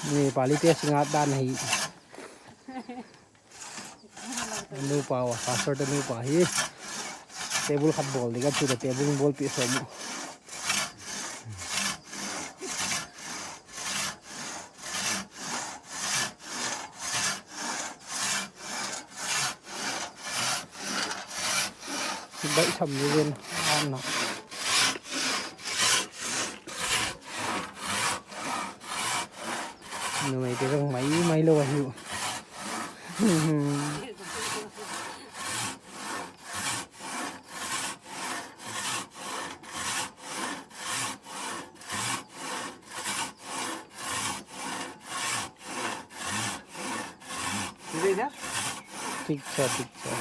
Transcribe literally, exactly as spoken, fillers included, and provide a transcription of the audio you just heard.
Ni pali te singat dan hi. Nupa wa, pastor te nupa hi. Table khat bawl ding a, chu table bawlpih sawm uh. Baih sam ni ven, an na. Numei te zong mai, mai lou ahi uh. Thik cha, thik cha.